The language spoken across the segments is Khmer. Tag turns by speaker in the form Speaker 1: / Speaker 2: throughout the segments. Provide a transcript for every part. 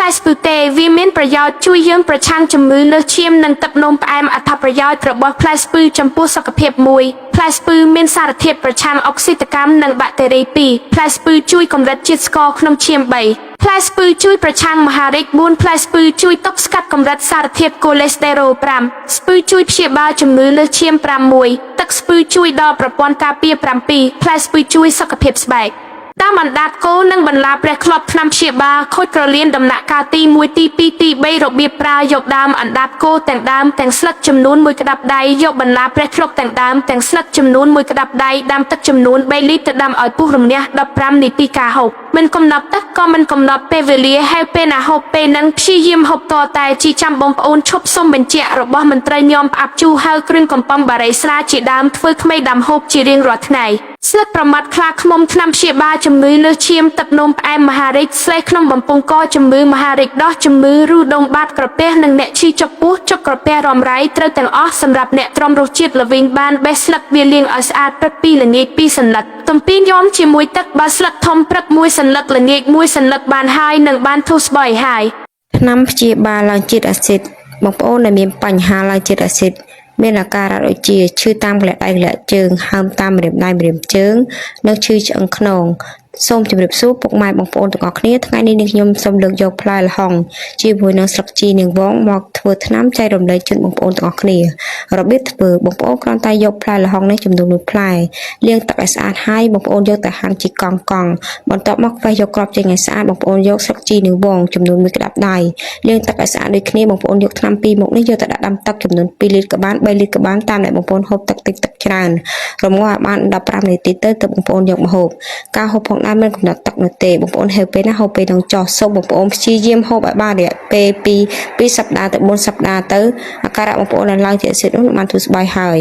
Speaker 1: ផ្លែស្ពឺទេវាមានប្រយោជន៍ជួយយើងប្រឆាំងជំងឺលើសឈាមនិងទឹកនោមផ្អែមអត្ថប្រយោជន៍របស់ផ្លែស្ពឺចំពោះសុខភាព1ផ្លែស្ពឺមានសារធាតុប្រឆាំងអុកស៊ីតកម្មនិងបាក់តេរី2ផ្លែស្ពឺជួយកម្រិតជាតិស្ករក្នុងឈាម3ផ្លែស្ពឺជួយប្រឆាំងមហារីក4ផ្លែស្ពឺជួយទប់ស្កាត់កម្រិតសារធាតុកូលេស្តេរ៉ុល5ស្ពឺជួយព្យាបាលជំងឺលើសឈាម6ទឹកស្ពឺជួយដល់ប្រព័ន្ធការពារ7ផ្លែស្ពឺជួយសុខភាពស្បែក តាមអណ្ដាតគោនិងបន្លាព្រះក្លប់ថ្នាំព្យាបាលខូចក្រលៀនដំណាក់កាលទី1ទី2ទី3របៀបប្រើយកដើមអណ្ដាតគោទាំងដើមទាំងស្លឹកចំនួន1ក្តាប់ដៃយកបន្លាព្រះក្លប់ទាំងដើមទាំងស្លឹកចំនួន1ក្តាប់ដៃដាំទឹកចំនួន3លីត្រទៅដាំឲ្យពុះរំះ15នាទីការហូបមិនកំណត់ទឹកក៏មិនកំណត់ពេលវេលាហើយពេលណាហូបពេលនឹងព្យាយាមហូបតតែជីចាំបងប្អូនឈប់សុំបញ្ជាក់របស់មន្ត្រីញោមផ្អាប់ជូរហើយគ្រឿងកំប៉ុងបារីស្រាជាដើមធ្វើក្មេងដាំហូបជារៀងរាល់ថ្ងៃ ស្លឹកប្រមាត់ខ្លាឃ្មុំថ្នាំព្យាបាលជំងឺលើសឈាមទឹកនោមផ្អែមមហារីកស្លេស្ក្នុងបំពង់កជំងឺមហារីកដោះជំងឺរូដុងបាតក្រពះនិងអ្នកឈឺចុកពោះចុកក្រពះរំរៃត្រូវទាំងអស់សម្រាប់អ្នកទ្រាំរសជាតិល្វីងបានបេះស្លឹកវាលាងឲ្យស្អាតព្រឹកពីល្ងាចពីរសន្លឹកទំពីញោមជាមួយទឹកបើស្លឹកធំព្រឹកមួយសន្លឹកល្ងាចមួយសន្លឹកបានហើយនឹងបានធូរស្បើយហើយ
Speaker 2: ថ្នាំព្យាបាលឡើងជាតិអាស៊ីតបងប្អូនដែលមានបញ្ហាឡើងជាតិអាស៊ីតមានអាការៈដូចជាឈឺតាមកន្លាក់ដៃកន្លាក់ជើងហើមតាមម្រាមដៃម្រាមជើងនិងឈឺឆ្អឹងខ្នងសូមជម្រាបសួរពុកម៉ែបងប្អូនទាំងអស់គ្នាថ្ងៃនេះនាងខ្ញុំសូមលើកយកផ្លែល្ហុងជាមួយនឹងស្លឹកជីនាងវងមកធ្វើថ្នាំចែករំលែកជូនបងប្អូនទាំងអស់គ្នារបៀបធ្វើបងប្អូនគ្រាន់តែយកផ្លែល្ហុងនេះចំនួន1ផ្លែលាងទឹកឲ្យស្អាតហើយបងប្អូនយកទៅហាន់ជាកង់កង់បន្ទាប់មកខ្វេះយកគ្រាប់ចេញឲ្យស្អាតបងប្អូនយកស្លឹកជីនាងវងចំនួន1ក្តាប់ដៃលាងទឹកឲ្យស្អាតដូចគ្នាបងប្អូនយកថ្នាំពីរមុខនេះយកទៅដាក់ដាំទឹកចំនួន2លីត្រក៏បាន3លីត្រក៏បានតាមដែលបងប្អូនហូបទឹកតិចទឹកច្រើនរំងាស់ឲ្យបាន15នាទីទៅទើបបងប្អូនយកមកហូបការហូបផងដែរមិនកំណត់ទឹកនោះទេបងប្អូនហូបពេលណាហូបពេលនឹងចោះសូមបងប្អូនព្យាយាមហូបឲ្យបានរយៈពេលពី2សប្តាហ៍ទៅ4សប្តាហ៍ទៅអាការៈបងប្អូនដែលឡើងជាអាស៊ីតនោះនឹងបានធូរស្បើយហើយ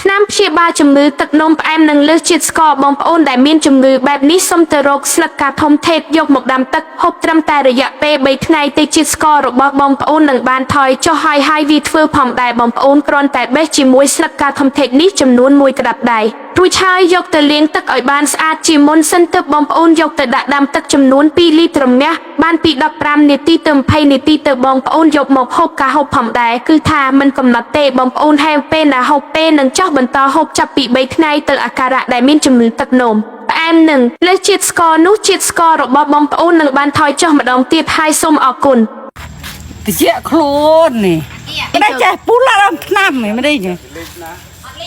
Speaker 1: ថ្នាំព្យាបាលជំងឺទឹកនោមផ្អែមនិងលើសជាតិស្ករបងប្អូនដែលមានជំងឺបែបនេះសូមទៅរកស្លឹកកាធំថេតយកមកដាំទឹកហូបត្រឹមតែរយៈពេល3ថ្ងៃទេជាតិស្កររបស់បងប្អូននឹងបានថយចុះហើយហើយវាធ្វើផងដែរបងប្អូនគ្រាន់តែបេះជាមួយស្លឹកកាធំថេតនេះចំនួន1ក្តាប់ដៃរួចហើយយកទៅលាងទឹកឲ្យបានស្អាតជាមុនសិនទើបបងប្អូនយកទៅដាក់ដាំទឹកចំនួន2លីត្ររំះបានពី15នាទីទៅ20នាទីទៅបងប្អូនយកមកហូបការហូបផងដែរគឺថាមិនកំណត់ទេបងប្អូនហែវពេលណាហូបពេលនឹងចោះបន្តហូបចាប់ពី3ថ្ងៃទៅអាការៈដែលមានជំងឺទឹកនោមផ្អែមនឹងលើសជាតិស្ករនោះជាតិស្កររបស់បងប្អូននឹងបានថយចុះម្ដងទៀតហើយសូមអរគុណ
Speaker 3: តិចខ្លួននេះមិនដែរចេះពូឡាដល់ឆ្នាំនេះមិនទេ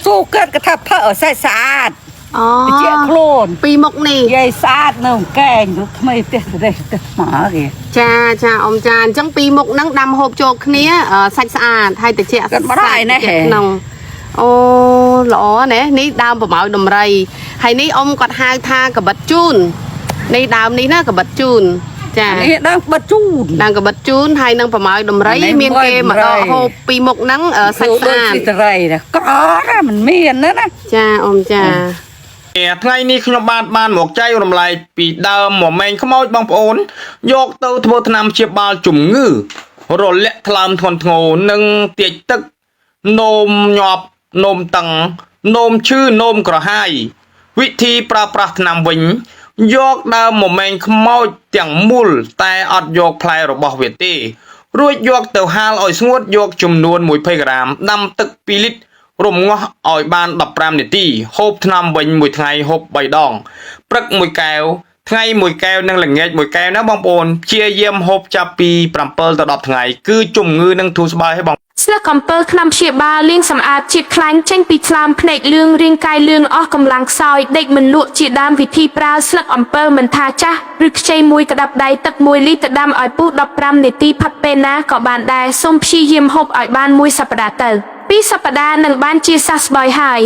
Speaker 3: ស៊ូកើតកថាផើឲ្យស្អាត
Speaker 4: អូ
Speaker 3: តិចខ្លួន
Speaker 4: ពីមុខនេះ
Speaker 3: យាយស្អាតនៅកែងរូបថ្មីផ្ទះទៅផ្ទះមកគេ
Speaker 4: ចាចាអ៊ំចាអញ្ចឹងពីមុខហ្នឹងដាំហូបចូលគ្នាអឺសាច់ស្អាតហើយតិច
Speaker 3: គាត់មកដែរនេះ
Speaker 4: តិចក្នុងអូល្អណាស់នេះដើមប្រម៉ោយដំរីហើយនេះអ៊ំគាត់ហៅថាកបិតជូននេះដើមនេះណាកបិតជូនចា
Speaker 3: នេះដើមបិទជូន
Speaker 4: ដើមកបិតជូនហើយនឹងប្រម៉ោយដំរី
Speaker 3: នេះ
Speaker 4: មានគេមកដកហូបពីមុខហ្នឹងអឺសាច់ស្អាត
Speaker 3: ដូចស៊ីត្រីណាក្រណាមិនមានណាណា
Speaker 4: ចាអ៊ំចា
Speaker 5: ថ្ងៃនេះខ្ញុំបាទបានមកចែករំលែកពីដើមមមែងខ្មោចបងប្អូន យកទៅធ្វើថ្នាំព្យាបាលជំងឺ រលាក់ថ្លើមធ្ងន់ធ្ងរនិងទាចទឹកនោមញាប់នោមតឹងនោមឈឺនោមក្រហាយ វិធីប្រើប្រាស់ថ្នាំវិញ យកដើមមមែងខ្មោចទាំងមូលតែអត់យកផ្លែរបស់វាទេ រួចយកទៅហាលឲ្យស្ងួតយកចំនួន20ក្រាមដាំទឹក2លីត្រ រំងាស់ឲ្យបាន15នាទីហូបថ្នាំវិញមួយថ្ងៃហូប3ដងព្រឹកមួយកែវថ្ងៃមួយកែវនិងល្ងាចមួយកែវណាបងប្អូនព្យាយាមហូបចាប់ពី7ទៅ10ថ្ងៃគឺជំងឺនឹងធូរស្បើយហើយបង
Speaker 1: ស្លឹកអំពើថ្នាំព្យាបាលលាងសម្អាតជាតិខ្លាញ់ចេញពីថ្លើមភ្នែកលឿងរាងកាយលឿងអស់កម្លាំងខ្សោយដេកមិនលក់ជាដើមវិធីប្រើស្លឹកអំពើមិនថាចាស់ឬខ្ចីមួយក្តាប់ដៃទឹក1លីត្រដាំឲ្យពុះ15នាទីផឹកពេលណាក៏បានដែរសូមព្យាយាមហូបឲ្យបានមួយសប្តាហ៍ទៅពីរសប្តាហ៍នឹងបានជាសះស្បើយហើយ